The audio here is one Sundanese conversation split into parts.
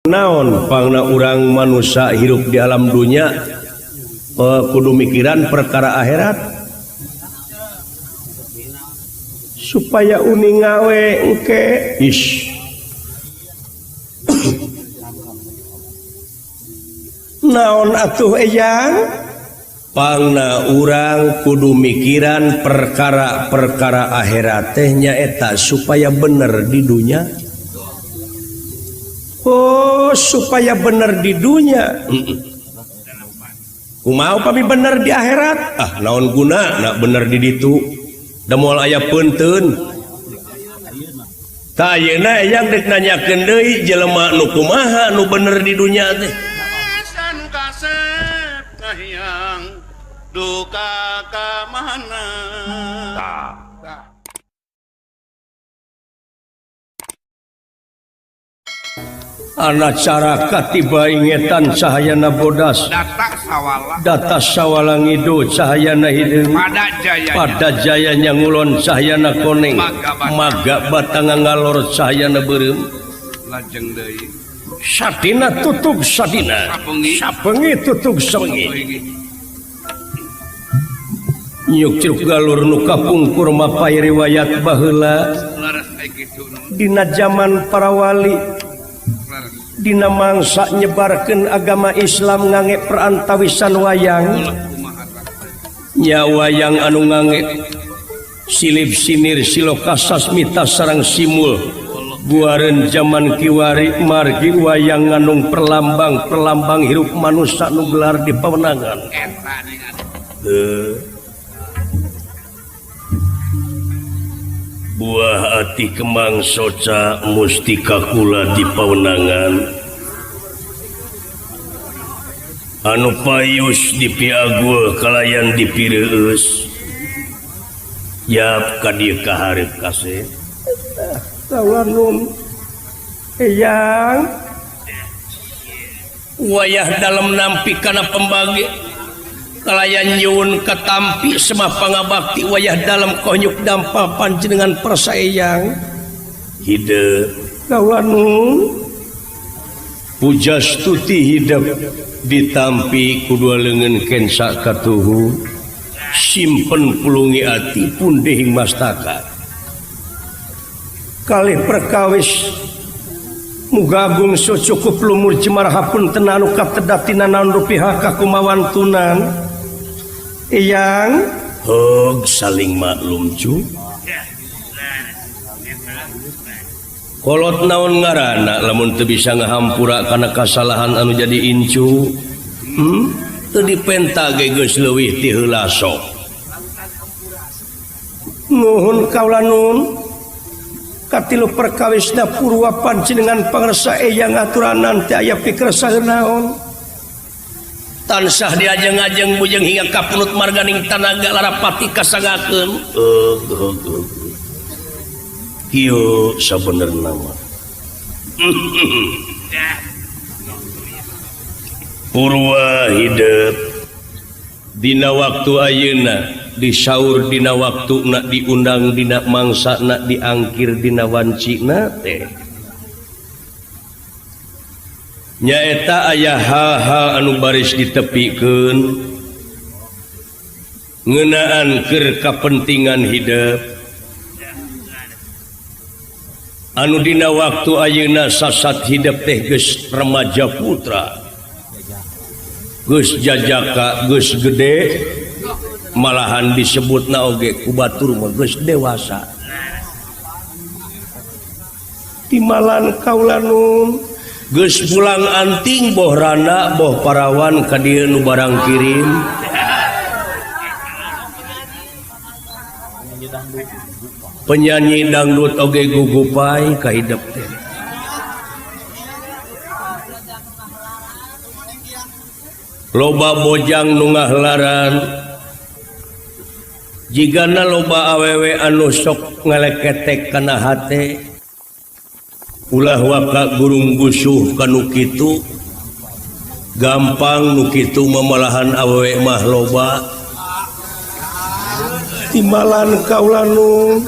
Naon pangna urang manusia hirup di alam dunya kudu mikiran perkara akhirat supaya uninga we engke ish naon atuh eyang pangna urang kudu mikiran perkara-perkara akhirat teh nyaeta supaya bener di dunya. Oh, supaya bener di dunya. Kumaha upami bener di akhirat? Ah, naon guna nak bener di ditu? Da moal aya peunteun. Tah ayeuna eyang deuk nanyakeun deui jelema nu kumaha nu bener di dunya teh. Duka ka mana? Tah. Anak caraka tiba ingetan cahayana bodas data sawala ngidu cahayana hideung pada jayanya ngulon cahayana koneng maga batanga ngalor cahayana beureum lajeng deui sadina tutug sadina sabengi tutug sabengi nyuk curug galur nu kapungkur mapay riwayat baheula dina jaman para wali dina mangsa nyebarkeun agama Islam ngange perantawisan wayang nya wayang anu ngange silip sinir siloka sasmita sareng simul guareun jaman kiwari margi wayang nganung perlambang perlambang hirup manusia nu gelar di pawenangan. Buah ati kemang soca mustika kula di pawenangan anu payus dipiagul kalayan dipireueus yap ka dieu ka hareup kasih tawanun eyang wayah dalem nampi kana pembagi kalayan nyuwun katampi semah pangabakti wayah dalem konyuk dampa panjenengan persaeyang hidup kawanun pujastuti hidup ditampi kudua leungeun kensa katuhu simpen pulungi ati pundehing mastaka kalih perkawis muga agung sucukup lumur jemar hapunten anu katedatina naon rupiah kakumawan tunan eyang hog saling maklum cu kolot naon ngaranna lamun teu bisa ngahampura kana kasalahan anu jadi incu teu dipenta ge geus leuwih ti heula sok nuhun kaula nun katilu perkawisna purwa panjenengan pangersa eyang aturanan teh aya pikersa naon tansah diajeng-ajeng bujeng hingga kapunut marganing tanaga larapati kasangakeun kieu sabenerna mah purwa hidup dina waktu ayeuna disaur dina waktu nak diundang dina mangsa nak diangkir dina wancina teh nyaeta aya hal-hal anu baris ditepikeun ngeunaan keur kapentingan hidup anu dina waktu ayeuna sasat hidup teh geus remaja putra geus jajaka geus gede malahan disebutna oge ku batur mah geus dewasa timalan kaula nun geus pulang anting boh rana boh parawan ka dieu nu barang kirim penyanyi dangdut oge gugupai ka hidep teh loba bojang nu ngahlaran jigana loba awewe anu sok ngaleketek kana hate ulah waka gurung gusuh kanu kitu gampang nu kitu mamalahan awewe mah loba timbalan kaula nu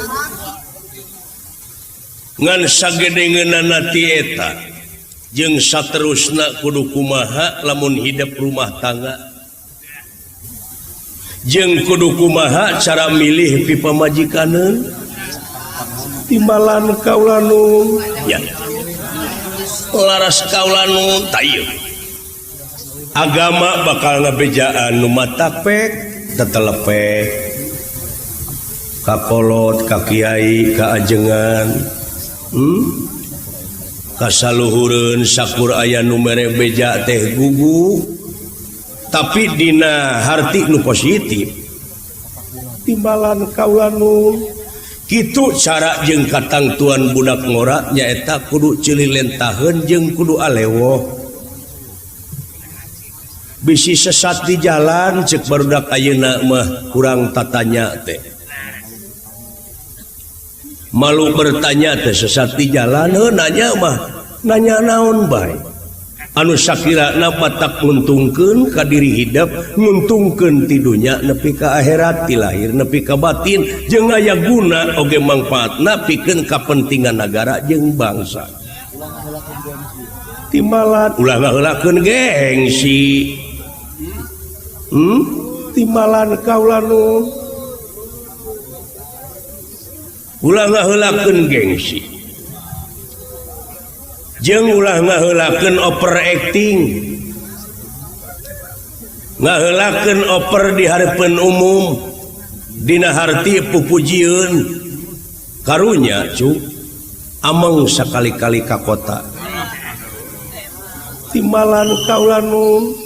ngan sagedengeunana ti eta Jeung saterusna kudu kumaha lamun hidup rumah tangga. Jeung kudu kumaha cara milih pi pamajikaneun. Timbalan kaula nu ya. Laras kaula nu tah ieu. Agama bakal ngabejaan nu matak pek tetelepek. Kakolot, ka kiai, ka ajengan. Kasaluhureun sakur aya nu mere beja teh gugu. Tapi dina harti nu positif. Timbalan kaula nu kitu cara jeung katangtuan budak ngora nyaeta kudu ceuli lentaheun jeung kudu alewoh. Bisi sesat di jalan cek barudak ayeuna mah kurang tatanya teh. Malu bertanya teh sesat di jalan heuh nanya mah nanya naon bae. Anu sakirana batak nguntungkeun ka diri hidup, nguntungkeun ti dunya nepi ka akhirat, ti lahir nepi ka batin jeung aya guna oge mangfaatna pikeun kapentingan nagara jeung bangsa. Timbalan ulah ngaheulakeun gengsi. Timbalan kaula nu ulah ngaheulakeun gengsi. Jeung ulah ngaheulakeun overacting. Ngaheulakeun over di hareupeun umum dina harti pupujieun. Karunya cu ameng sakali-kali ka kota. Timbalan kaula nu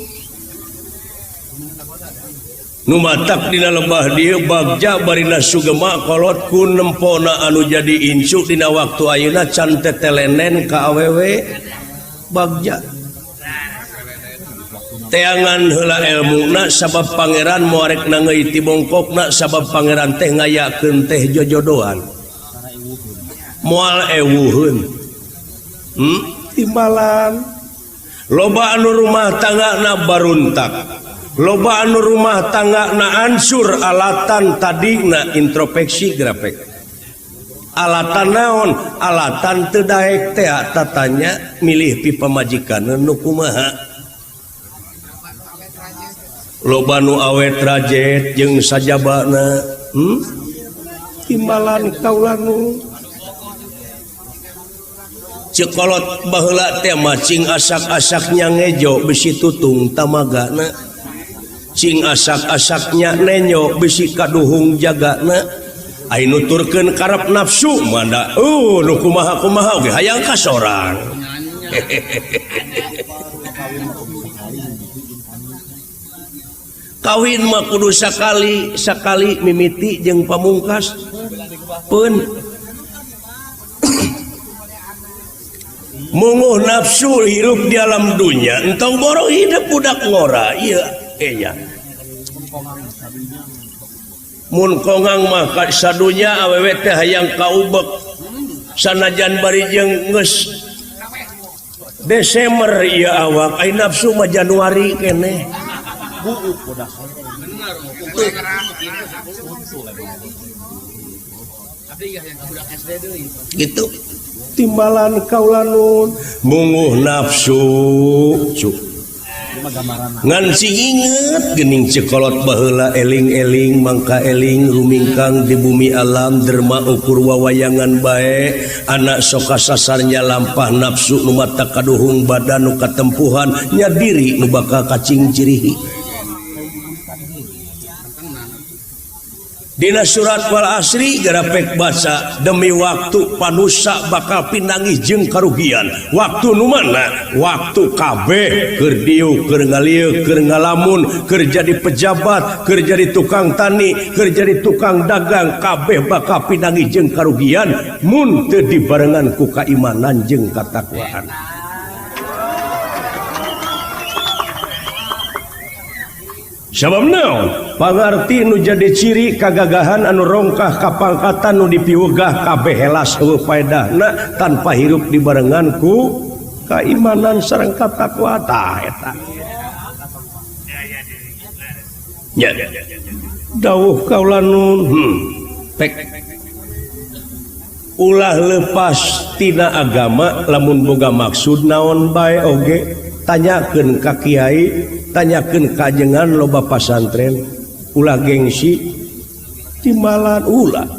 nu matak dina lebah dieu bagja barina sugema kolot ku nempona anu jadi incu dina waktu ayeuna can tetelenen ka awewe bagja. Teangan heula elmuna sabab pangeran moarek nangeui ti bongkokna sabab pangeran teh ngayakeun teh jojodoan. Moal ewuheun. Timbalan loba anu rumah tangga na baruntak. Loba anu rumah tangga na ansur alatan tadina introspeksi grafik. Alatan naon? Alatan teu daek teh tatanya milih pi pamajikan nu kumaha. Loba nu awet rajet jeung sajabana. Timbalan kaula nu cekolot baheula teh mah cing asak-asaknya ngejo besi tutung tamagana. Cing asak-asaknya nenyo besi kaduhung jagana. Ai nuturkeun karep nafsu manda nu kumaha-kumaha oge hayang ka sorang. Kawin mah kudu sakali, sakali mimiti jeung pamungkas pun. Munguh nafsu hirup di alam dunya entong boro hidup budak ngora ieu enya. Mun kongang mah ka sadunya awewe teh hayang kaubek sanajan bari jeung geus Desember ieu awak ai nafsu mah Januari keneh. Gitu timbalan kaula nun munguh nafsu cu ngan si inget gening cekolot baheula eling-eling mangka eling rumingkang di bumi alam derma ukur wawayangan bae anak soka sasarnya lampah nafsu nu mata kaduhung badan nu katempuhan nya diri nu bakal kacing cirihi. Dina surat wal asri garapek baca demi waktu panusa bakal pinangih jeung karugian. Waktu nu mana? Waktu kabeh keur dieu, keur ngalieu, keur ngalamun, keur jadi pejabat, keur jadi tukang tani, keur jadi tukang dagang, kabeh bakal pinangih jeung karugian mun teu dibarengan ku kaimanan jeung katakwaan. Sabab naon? Pangarti nu jadi ciri kagagahan anu rongkah kapangkatan nu dipiwegah kabeh helas eueuh paedahna tanpa hirup dibarengan ku kaimanan sareng katakwa tah eta. Nya. Dawuh kaula nun pek. Ulah lepas tina agama lamun boga maksud naon bae oge tanyakeun ka kiai, tanyakeun ka ajengan loba pasantren, ulah gengsi timbalan ulah.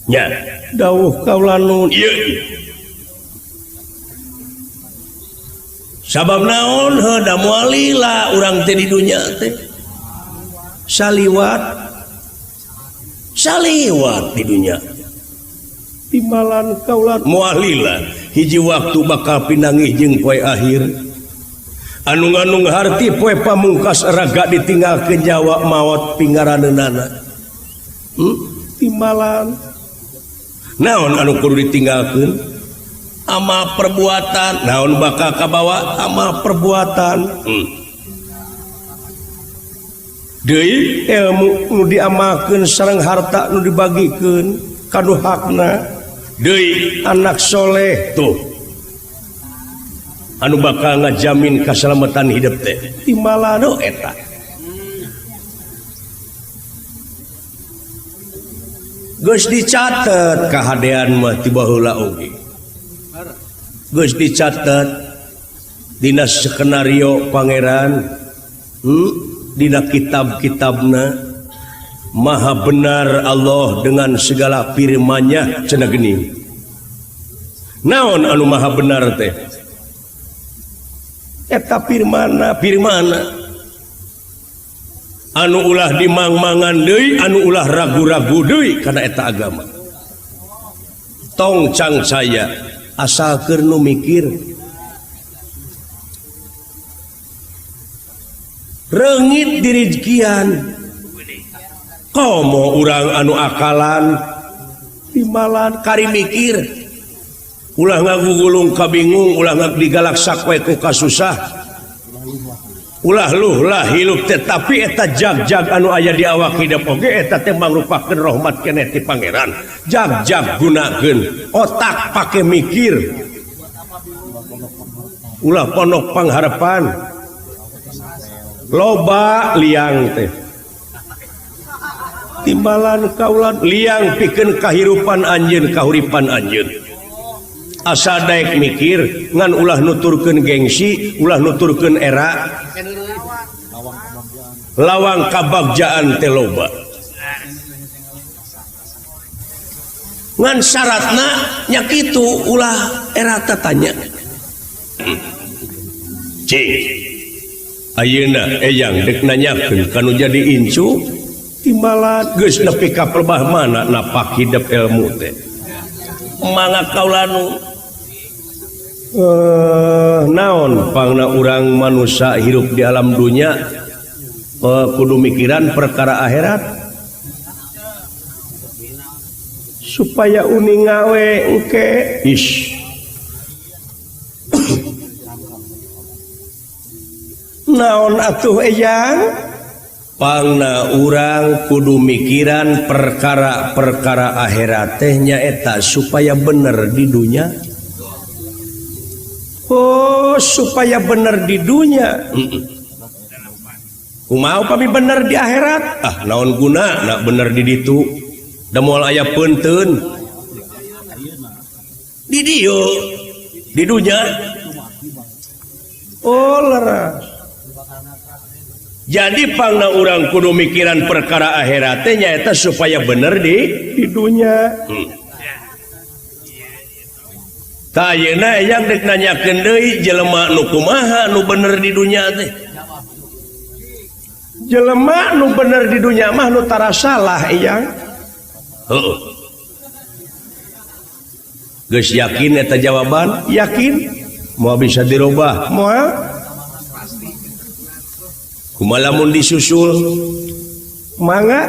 Nya dawuh kaula nun ieu. Sabab naon heuh da moal lila urang teh di dunya teh. Saliwat saliwat di dunya timbalan kaula moal lila hiji waktu bakal pinanggih jeung poe akhir anu ngandung harti poe pamungkas raga ditinggalkeun nyawa maot pingaraneunana timbalan naon anu kudu ditinggalkeun amal perbuatan naon bakal kabawa amal perbuatan deui ilmu nu diamalkeun sareng harta nu dibagikeun kanu hakna deui anak soleh tuh anu bakal ngajamin kasalamatan hidup teh timbalan eta geus dicatet kahadean mah ti baheula oge geus dicatet dina skenario pangeran dina kitab-kitabna maha benar Allah dengan segala firman-Nya cenah geuning naon anu maha benar teh eta firmanna firmanna anu ulah dimang-mangan deui anu ulah ragu-ragu deui kana eta agama tong cang saya asal keur nu mikir reungit dirizkian komo urang anu akalan timbalan kari mikir ulah ngagugulung kabingung ulah digalak sakwe ku kasusah ulah luh lah hilup tetapi eta jag-jag anu aya di awak hidup oge eta teh mangrupakeun rahmat keneh ti pangeran jag-jag gunakeun otak pake mikir ulah pondok pangharapan loba liang teh timbalan kaulan liang pikeun kahirupan anjeun kahuripan anjeun asa daek mikir ngan ulah nuturkeun gengsi ulah nuturkeun era lawang kabagjaan teh loba ngan syaratna nya kitu ulah era tatanya cing ayeuna eyang dek nanyakeun kanu jadi incu timbalan geus nepi ka pelbah mana napak hidup ilmu teh mangga kaula nu naon pangna urang manusia hirup di alam dunya kudu mikiran perkara akhirat supaya uninga we engke ish naon atuh eyang pangna urang kudu mikiran perkara-perkara akhirat teh nyaeta supaya bener di dunya. Oh, supaya bener di dunya. Kumaha upami bener di akhirat? Ah, naon guna nak bener di ditu? Da moal aya peunteun. Di dieu, di dunya. Oh, leres. Jadi pangna urang kudu mikiran perkara akhirat teh nyaeta supaya bener di dunya. Tah ayeuna eyang dek nanyakeun deui jelema nu kumaha nu bener di dunya teh. Jelema nu bener di dunya mah nu tara salah eyang. Heuh. Geus yakin eta jawaban? Yakin. Moal bisa dirubah? Moal. Kumaha lamun disusul? Mangga.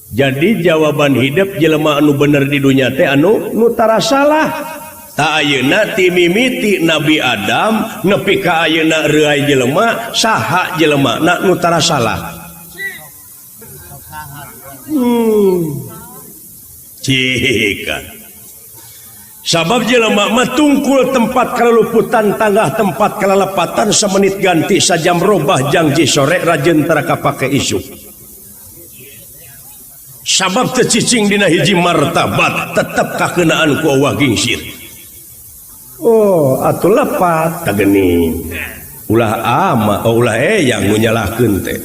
Jadi jawaban hidup jelema anu bener di dunya teh anu nu tara salah. Ta ayeuna ti mimiti Nabi Adam nepi ka ayeuna reuay jelema saha jelema na nu tara salah. Cika. Sabab jelema mah tungkul tempat kalaluputan tanggah tempat kalalepatan semenit ganti sajam robah jangji sore rajeun tara kapake isuk. Sabab teu cicing dina hiji martabat tetep kakeunaan ku Allah gingsir. Oh, atuh lepat tah geuning. Ulah ama, oh, ulah eyang nu nyalahkeun teh.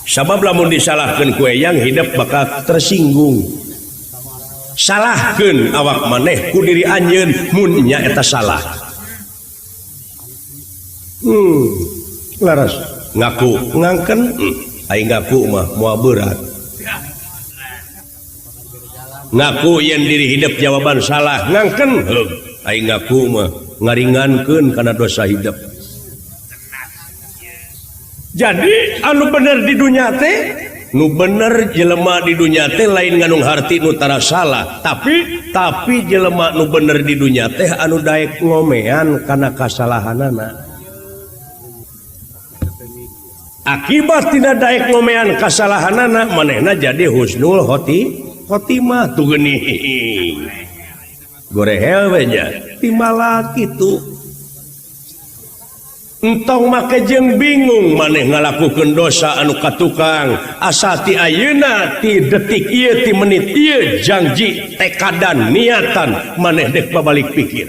Sabab lamun disalahkeun ku eyang hidup bakal tersinggung. Salahkeun awak maneh ku diri anjeun mun nya eta salah. Laras ngaku ngangken, aing ngaku mah moal berat. Ngaku yen diri hidup jawaban salah ngangken, heug aing ngaku mah ngaringankeun kana dosa hidup. Jadi anu bener di dunya teh, nu bener jelema di dunya teh lain nganung harti nu tara salah, tapi jelema nu bener di dunya teh anu daek ngomean kana kasalahanana. Akibat tidak daek ngomean kasalahanana, manehna jadi husnul khotimah tuh geuning. Gorehel we nya timala kitu. Entong make jeung bingung maneh ngalakukeun dosa anu katukang asa ti ayeuna ti detik ieu ti menit ieu janji tekadan niatan maneh dek babalik pikir.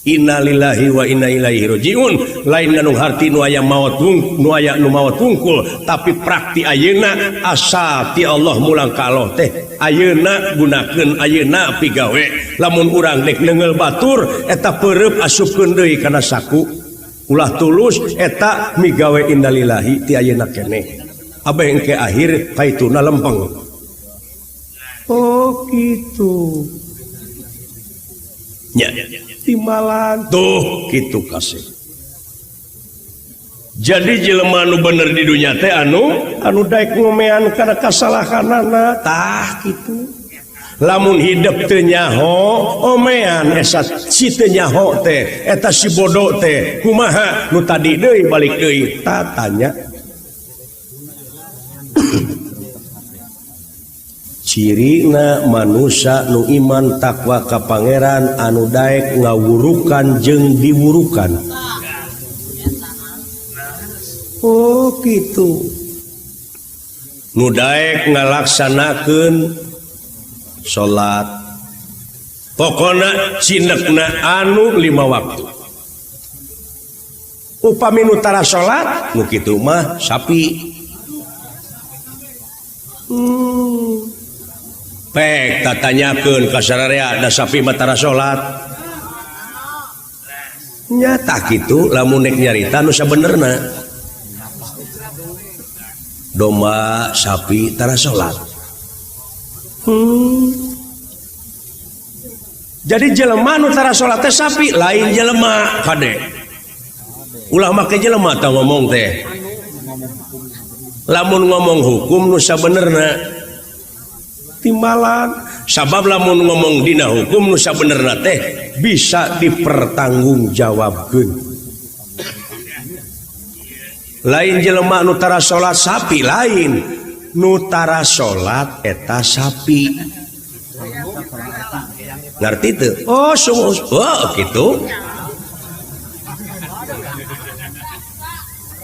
Innalillahi wa inna ilaihi rajiun. Lain ngandung harti nu aya maot nu aya nu maot wungkul, tapi prakti ayeuna asa ti Allah mulang ka Allah teh ayeuna gunakeun ayeuna pigawe. Lamun urang dek neunggeul batur eta peureub asupkeun deui kana saku. Ulah tulus eta migawe innalillahi ti ayeuna keneh. Abeh engke akhir kaituna lempeng. Oh gitu. Nya timbalan tuh gitu kasih. Jadi jelema nu bener di dunya teh anu daek ngomean kana kasalahanana tah kitu. Lamun hidup teu nyaho omean esa si teu nyaho teh eta si bodoh teh kumaha nu tadi deui balik deui ta tanya. Cirina manusia nu iman takwa ka pangeran anu daek ngawurukan jeung diwurukan. Oh gitu. Nu daek ngalaksanakeun salat. Pokona cinekna anu 5 waktu. Upami nu tara salat nu kitu mah sapi. Pek tatanyakeun ka sararea da sapi mah tara salat. Nyata kitu lamun nek nyarita nu sabenerna. Domba sapi tara salat. Jadi jelema nu tara salat teh sapi lain jelema kade. Ulah make jelema tah ngomong teh. Lamun ngomong hukum nu sabenerna timbalan sabab lamun ngomong dina hukum nu sabenerna teh bisa dipertanggungjawabkeun. Lain jelema nu tara salat sapi lain, nu tara salat eta sapi. Ngerti teu? Oh, sungguh. Oh, kitu.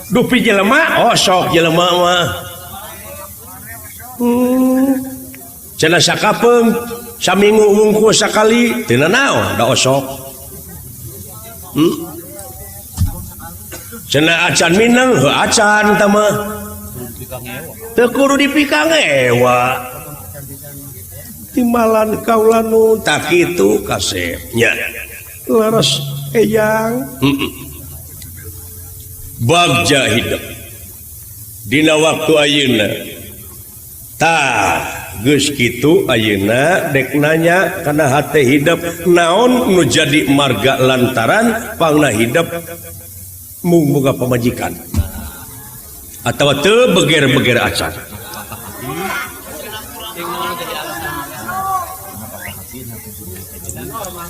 Dupi jelema, oh sok jelema mah. Cenah sakapeung saminggu wungkul sakali teu nanaon da osok. Cenah acan mineng heuh acan tah mah. Teu kudu dipikangewa. Timbalan kaula nu tak kitu kasep nya. Laras eyang. Bagja hidup dina waktu ayeuna. Tah geus kitu ayeuna dek nanya kana hate hidup naon nu jadi marga lantaran pangna hidup mung boga pamajikan atawa teu beger-beger acan.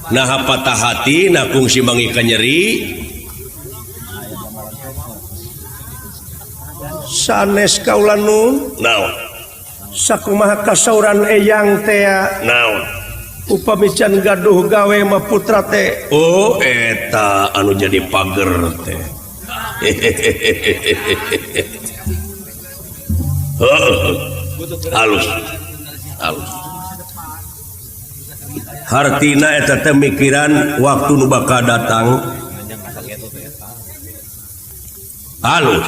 Nah patah hati nah kungsi mangi kanyeri sanes kaula nun naon sakumaha kasauran eyang tea naon upami can gaduh gawe mah putra teh oh eta anu jadi pager teh. Halus Alus. Hartina eta teh mikiran waktu nu bakal datang. Alus.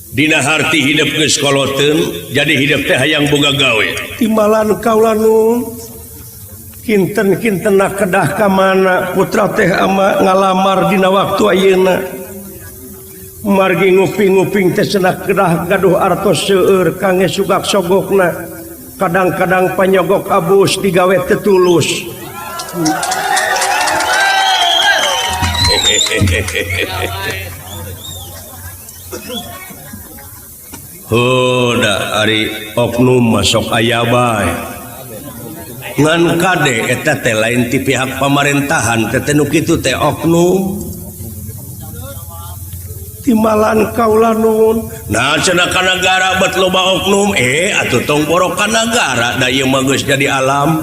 Dina harti hidup geus koloteun, jadi hidup teh hayang boga gawe. Timbalan kaula nu kinten-kinten kedah ka mana putra teh ama ngalamar dina waktu ayeuna. Margi nguping-nguping teh cenah kedah gaduh artos seueur kangge sugak sogokna. Kadang-kadang panyogok abus digawe teu tulus. Huda ari oknum masuk aya bae. Ngan kade eta teh lain ti pihak pamarintahan teh nu kitu teh oknum. Timbalan kaula nuhun. Nah cenah ka nagara bet loba oknum, atuh tong borok ka nagara da ieu mah geus jadi alam.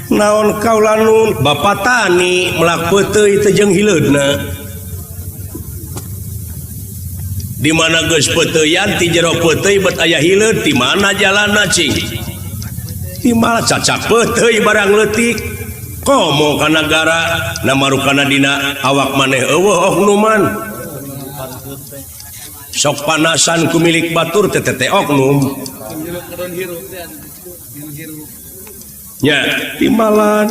Naon kaula nuhun, bapak tani melak peuteuy teh jeung hileudna. Di mana geus peuteuyan ti jero peuteuy bet aya hileud di mana jalanna cing. Di mana cacak peuteuy barang leutik. Komo ka nagara namarukana dina awak maneh eueuh oknuman. Sok panasan ku milik batur teh teh oknum. Nya timbalan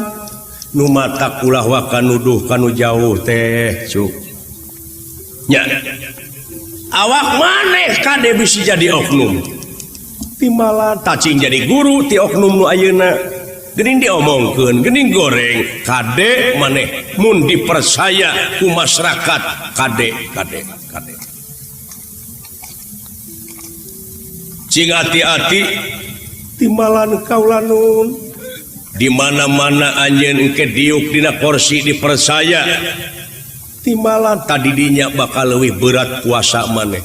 nu matak ulah waka nuduh kanu jauh teh cuk. Nya awak maneh kade bisi jadi oknum. Timbalan tacing jadi guru ti oknum nu ayeuna. Geuning diomongkeun, geuning goreng, kade maneh mun dipercaya ku masyarakat kade kade kade. Cing hati-hati timbalan kaula nun. Di mana-mana anjeun engke diuk dina kursi dipercaya. Timbalan tadi dinya bakal leuwih berat kuasa maneh.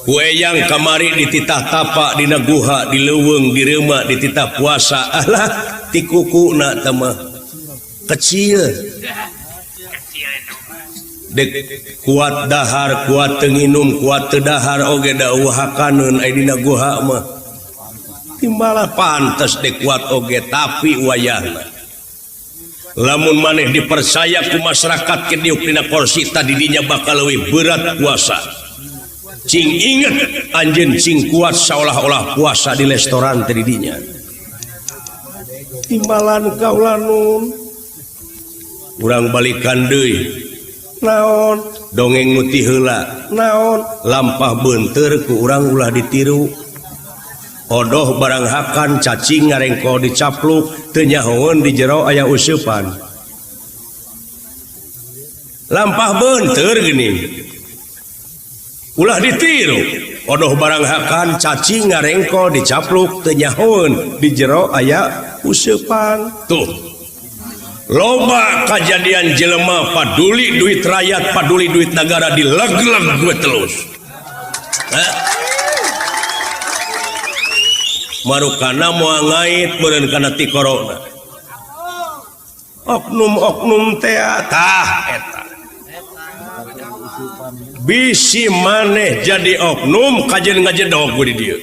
Ku eyang kamari dititah tapa dina guha di leuweung di reuma dititah puasa. Alah ti kukuna teh mah kecil. Dek kuat dahar, kuat teu nginum, kuat teu dahar oge da eueuhakaneun aya dina guha mah. Timbalan pantes dek kuat oge tapi wayahna. Lamun maneh dipercaya ku masyarakat ke diuk dina kursi tadi dinya bakal leuwih berat puasa. Cing inget anjeun cing kuat seolah-olah puasa di restoran tadi dinya. Timbalan kaula nun. Urang balikan deui. Naon dongeng nu ti heula. Naon lampah beunteur ku urang ulah ditiru. Odoh barang hakan cacing ngarengko dicapluk teu nyahoeun di jero aya useupan. Lampah beunteur geuning. Ulah ditiru. Odoh barang hakan cacing ngarengko dicapluk teu nyahoeun di jero aya useupan. Tuh. Loba kajadian jelema paduli duit rakyat, paduli duit negara dileg-leg duit terus. Marukana moal ngait meureun kana ti corona. Oknum-oknum teh tah eta. Bisi maneh jadi oknum kajeun ngajedog di dieu.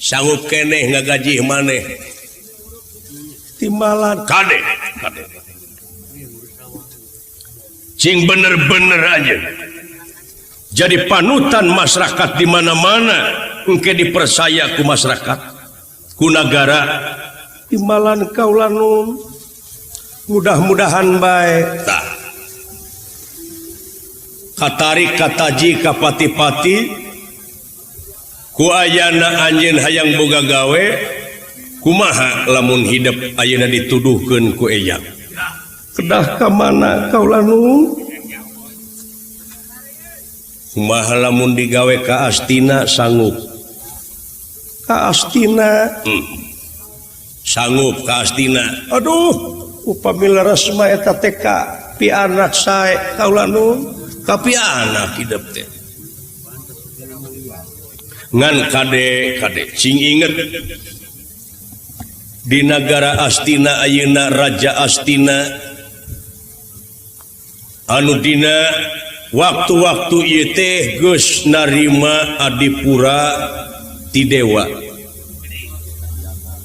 Sanggup keneh ngagajih maneh. Timbalan kade kade. Cing bener-bener aja. Jadi panutan masyarakat di mana-mana, engke dipercaya ku masyarakat, ku nagara. Timbalan kaula nun. Mudah-mudahan bae. Tah. Katarik kataji kapati-pati ku ayana anjeun hayang boga gawe, kumaha lamun hidup ayeuna dituduhkeun ku eyang. Kedah ka mana kaula nun? Kumaha lamun digawe ka Astina sanggup. Ka Astina. Sanggup ka Astina. Aduh, upami leres mah eta teh ka pi anak sae kaula nun. Ka pi anak hidup teh. Ngan kade kade cing inget di nagara Astina ayeuna Raja Astina Anu dina waktu-waktu ieu teh geus narima adipura ti dewa.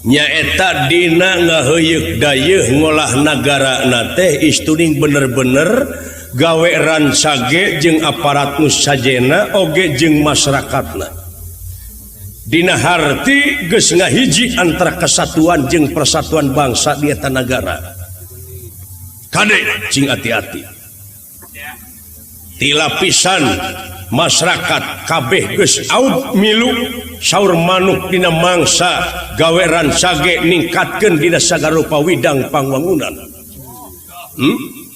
Nyaeta dina ngaheuyeuk dayeuh ngolah nagara na teh istuning bener-bener gawe rancage jeung aparat nu sajena oge jeung masyarakatna. Dina harti geus ngahiji antara kesatuan jeung persatuan bangsa di eta nagara. Kade cing hati-hati. Ti lapisan masyarakat kabeh geus aub milu saur manuk dina mangsa gawe rancage ningkatkeun dina sagarupa widang pangwangunan.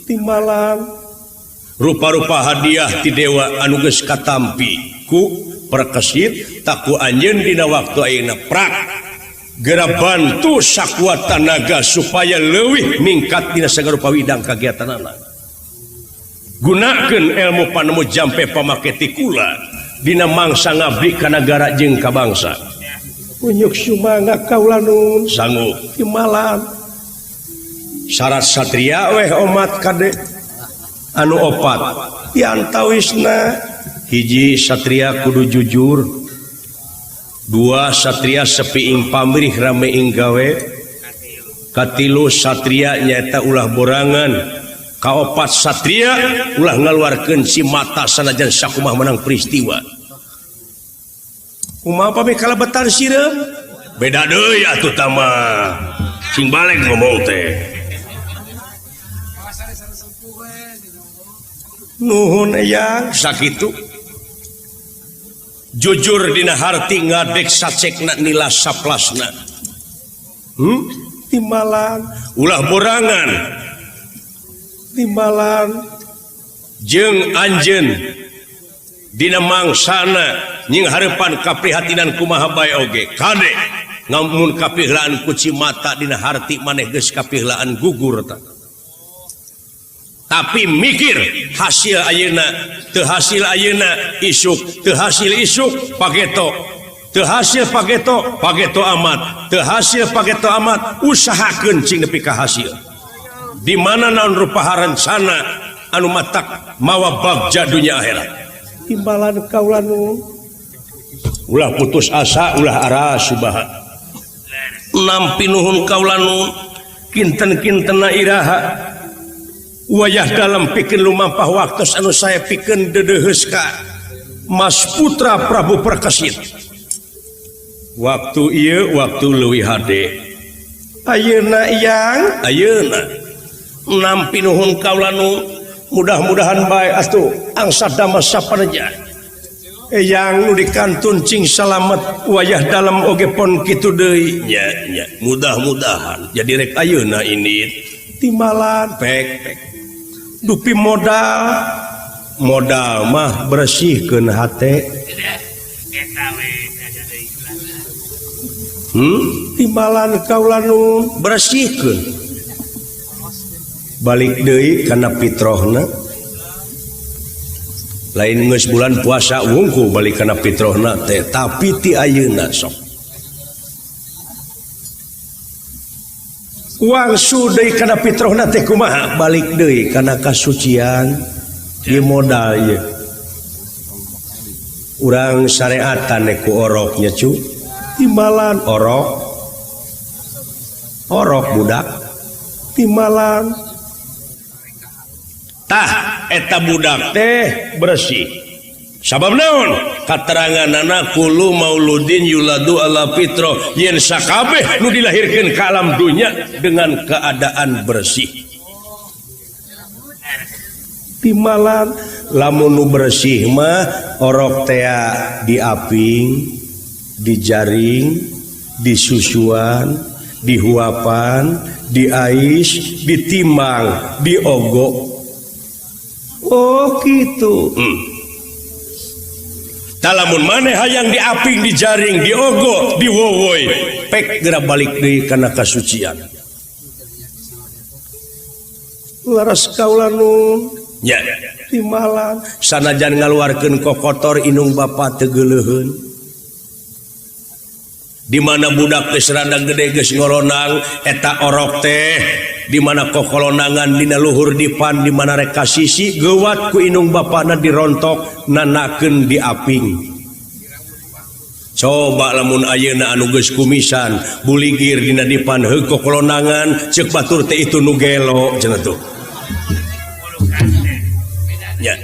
Timbalan rupa-rupa hadiah ti dewa anu geus katampi ku perkesit taku anjeun dina waktu ayeuna prak geura bantu sakuat tanaga supaya leuwih ningkat dina sagarupa widang kagiatanana. Gunakeun ilmu panemu jampe pamake tikula dina mangsa ngabdi ka nagara jeung ka bangsa. Unyuk sumangga kaula nun sanggup timbalan syarat satria weh omat kade anu opat diantawisna hiji satria kudu jujur, dua satria sepi ing pamrih rame ing gawe, katilu satria nyaeta ulah borangan, kaopat satria ulah ngaluarkeun si mata sanajan sakumaha menang peristiwa. Kumaha pami kalebetan sireum? Beda deui atuh tama. Cing balik ngomong teh. Nuhun eyang sakitu. Jujur dina harti ngadek sacekna nila saplasna. Timbalan ulah borangan. Timbalan jeung anjeun dina mangsana nying hareupan kaprihatinan kumaha bae oge kade ngamun kapihlaan kuci mata dina harti maneh geus kapihlaan gugur ta. Tapi mikir hasil ayeuna teu hasil ayeuna isuk teu hasil isuk pageto teu hasil pageto pageto amat teu hasil pageto amat usahakeun cing nepi ka hasil. Di mana naon rupa rencana anu matak mawa bagja dunya akhirat. Timbalan kaula nu ulah putus asa ulah arasubaha. Nampi nuhun kaula nu kinten-kintena iraha wayah dalam pikeun lumampah waktos anu saya pikeun deudeuheus ka Mas Putra Prabu Perkesit. Waktu ieu waktu leuwih hade. Ayeuna iyang ayeuna nampi nuhun kaula nu mudah-mudahan bae atuh angsa damas sapareja. Eyang nu dikantun cing salamet wayah dalam oge pon kitu deui nya nya mudah-mudahan jadi rek ayeuna ini timbalan pek pek dupi modal modal mah bersihkeun hate. Timbalan kaula nu bersihkeun balik deui kana fitrohna lain geus bulan puasa wungku balik kana fitrohna teh tapi ti ayeuna sok wangsu deui kana fitrohna teh kumaha balik deui kana kasucian ieu modal ieu urang syariatan ku oroknya cu timbalan orok orok budak timbalan tah eta budak teh bersih sabab naon kateranganana kullu mauludin yuladu ala fitrah yen sakabeh nu dilahirkeun ka alam dunya dengan keadaan bersih timbalan lamun nu bersih mah orok tea diaping dijaring disusuan dihuapan diais ditimbang diogok. Oh gitu. Talamun maneh hayang diaping dijaring diogo diwowoi pek geura balik deui kana kasucian. Laras kaula nun nya timbalan sanajan ngaluarkeun kokotor inung bapa teu geuleuheun. Di mana budak geus rada gede geus ngoronang eta orok teh Di mana kokolonangan dina luhur dipan di mana rek kasisi geuwat ku indung bapana dirontok nanakeun diaping. Coba lamun ayeuna anu geus kumisan buligir dina dipan heug kokolonangan ceuk batur teh itu nu gelo cenah tuh. Nya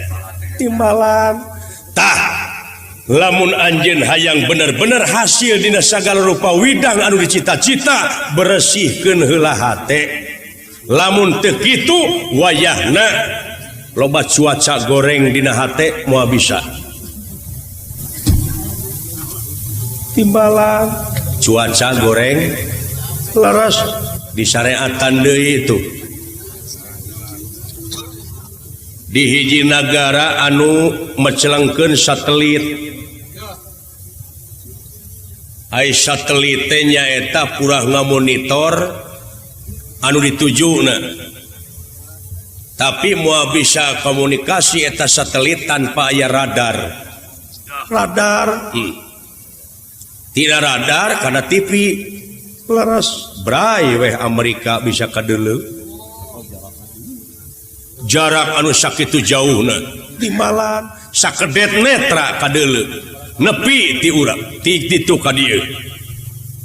timbalan tah lamun anjeun hayang bener-bener hasil dina sagala rupa widang anu dicita-cita beresihkeun heula hate. Lamun teu kitu wayahna loba cuaca goreng dina hate moal bisa. Timbalan cuaca goreng leres disareatan deui itu. Di hiji nagara anu mecelengkeun satelit. Ai satelit teh nyaeta purah ngamonitor anu ditujuna. Tapi moal bisa komunikasi eta satelit tanpa aya radar. Radar. Tidak radar karena TV leres bray weh Amerika bisa kadeuleu. Jarak anu sakitu jauhna timbalan sakedet netra kadeuleu nepi ti urang ti ditu ka dieu.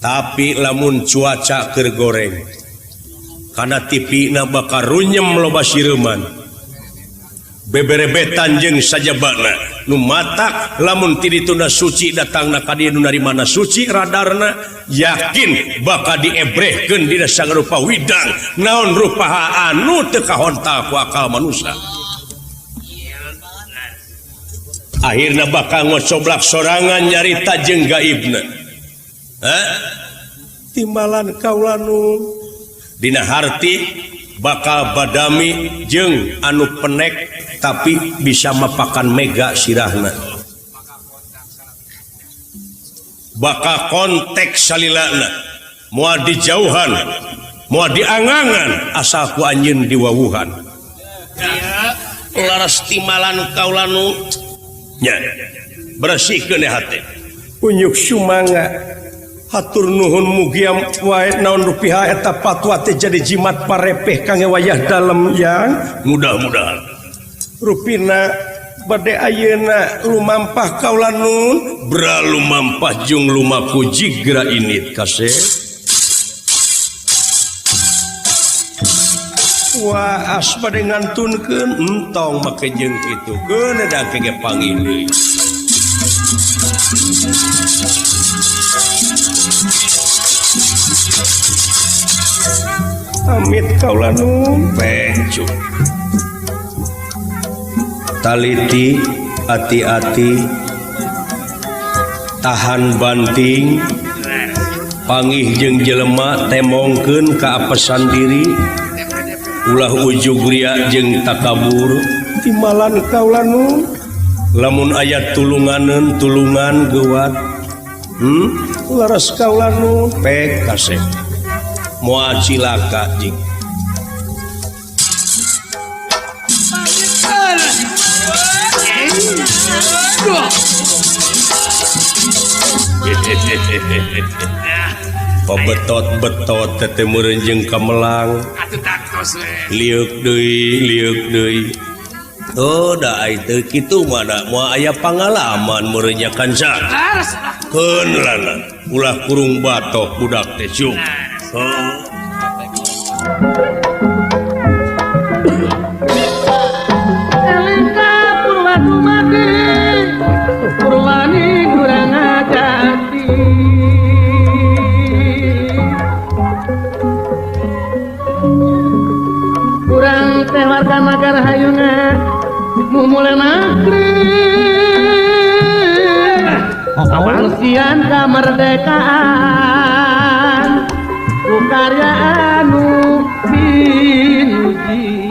Tapi lamun cuaca keur goreng kana TV na bakal runyem loba sireman beberebetan jeung sajabana nu matak lamun ti dituna suci datangna ka dieu nu narimana suci radarna yakin bakal diebrehkeun dina sagarupa widang naon rupa anu teu kahontal ku akal manusia. Akhirna bakal ngocoblak sorangan nyarita jeung gaibna. Hah? Timbalan kaula nu dina harti bakal badami jeung anu penek tapi bisa mapakan mega sirahna. Bakal konteks salilana moal dijauhan moal diangangan asal ku anjeun diwawuhan. Laras timbalan kaula nu nya beresihkeun hate. Unyuk sumangga hatur nuhun mugia wae naon rupiah eta patwa teh jadi jimat parepeh kangge wayah dalem yang mudah-mudahan rupina bade ayeuna lumampah kaula nun bra lumampah jeung lumaku jigra init kaseh. Wah as bade ngantunkeun entong make jeung kitu keun da ge panggil deui. Amit kaula nu pencu. Taliti hati-hati tahan banting pangih jeung jelema temongkeun ka apesan diri ulah ujug ria jeung takabur timbalan kaula nu lamun aya tulunganeun tulungan geuwat leres kaula nu pek kasep moal cilaka jing. Pabetot-betot teh meureun jeung kamelang lieuk deui lieuk deui. Oh da ai teu kitu mah da moal aya pangalaman meureun nya kanca. Keun lana ulah kurung batok budak teh syuk. Oh. Purwani kurang ajati kurang teh warga nagara hayunga mumule nakri pangsian kamerdekaan ku karya anu pinuji.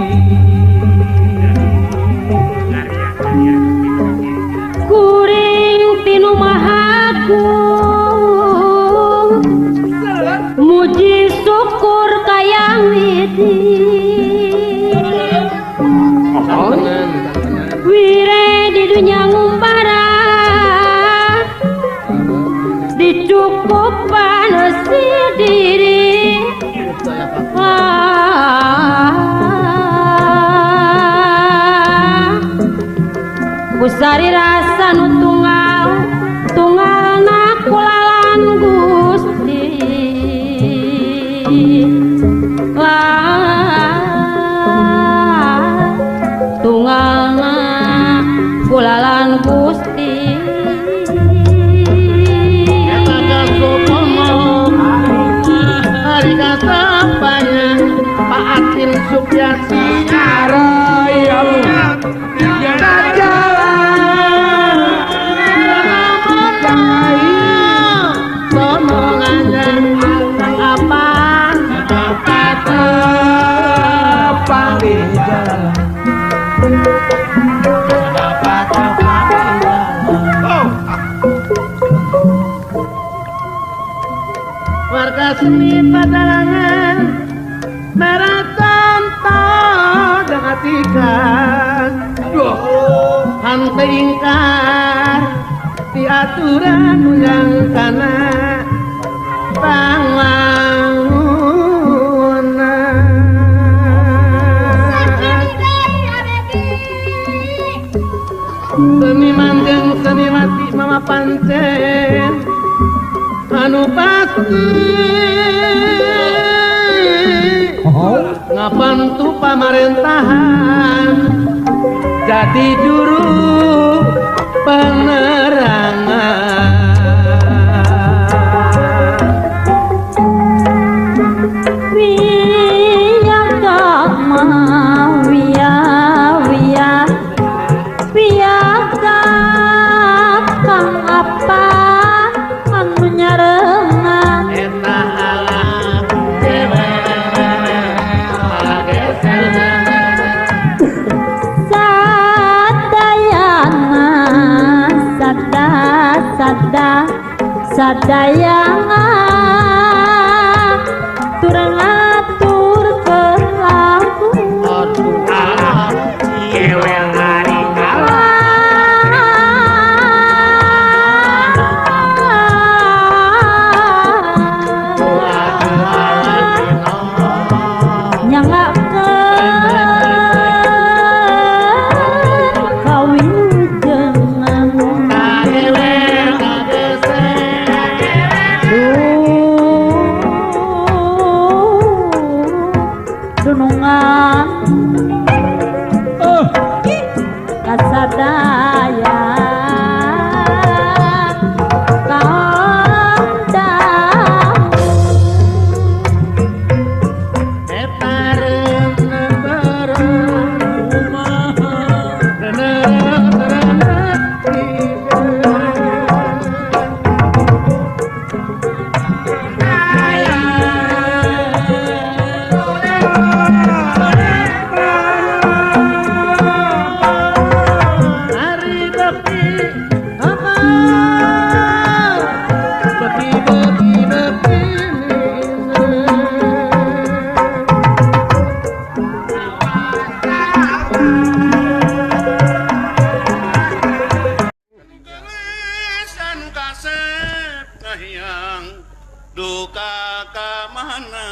Kuring tinu mahagung muji syukur kayang widi wire di dunya ngumpara dicukupan si diri Kusari rasa nu tunggal tunggalna kulalan Gusti lah tunggalna kulalan Gusti. Hari kasapanya Pak Atin Supiati warga seni padalangan merah tanpa dengatikan hante ingkar diaturan yang kana pangwangunan. Seniman jeung seniwati mama pancen anu pasti ngabantu pamarentahan jadi juru penerangan. Wiya kama wiya wiya wiya kang apa anu nyarengan eta alam sadayana sada sada sadayana turang atur berlaku. Aduh alam kewel hari kasadaya kaondang Duka ka mana.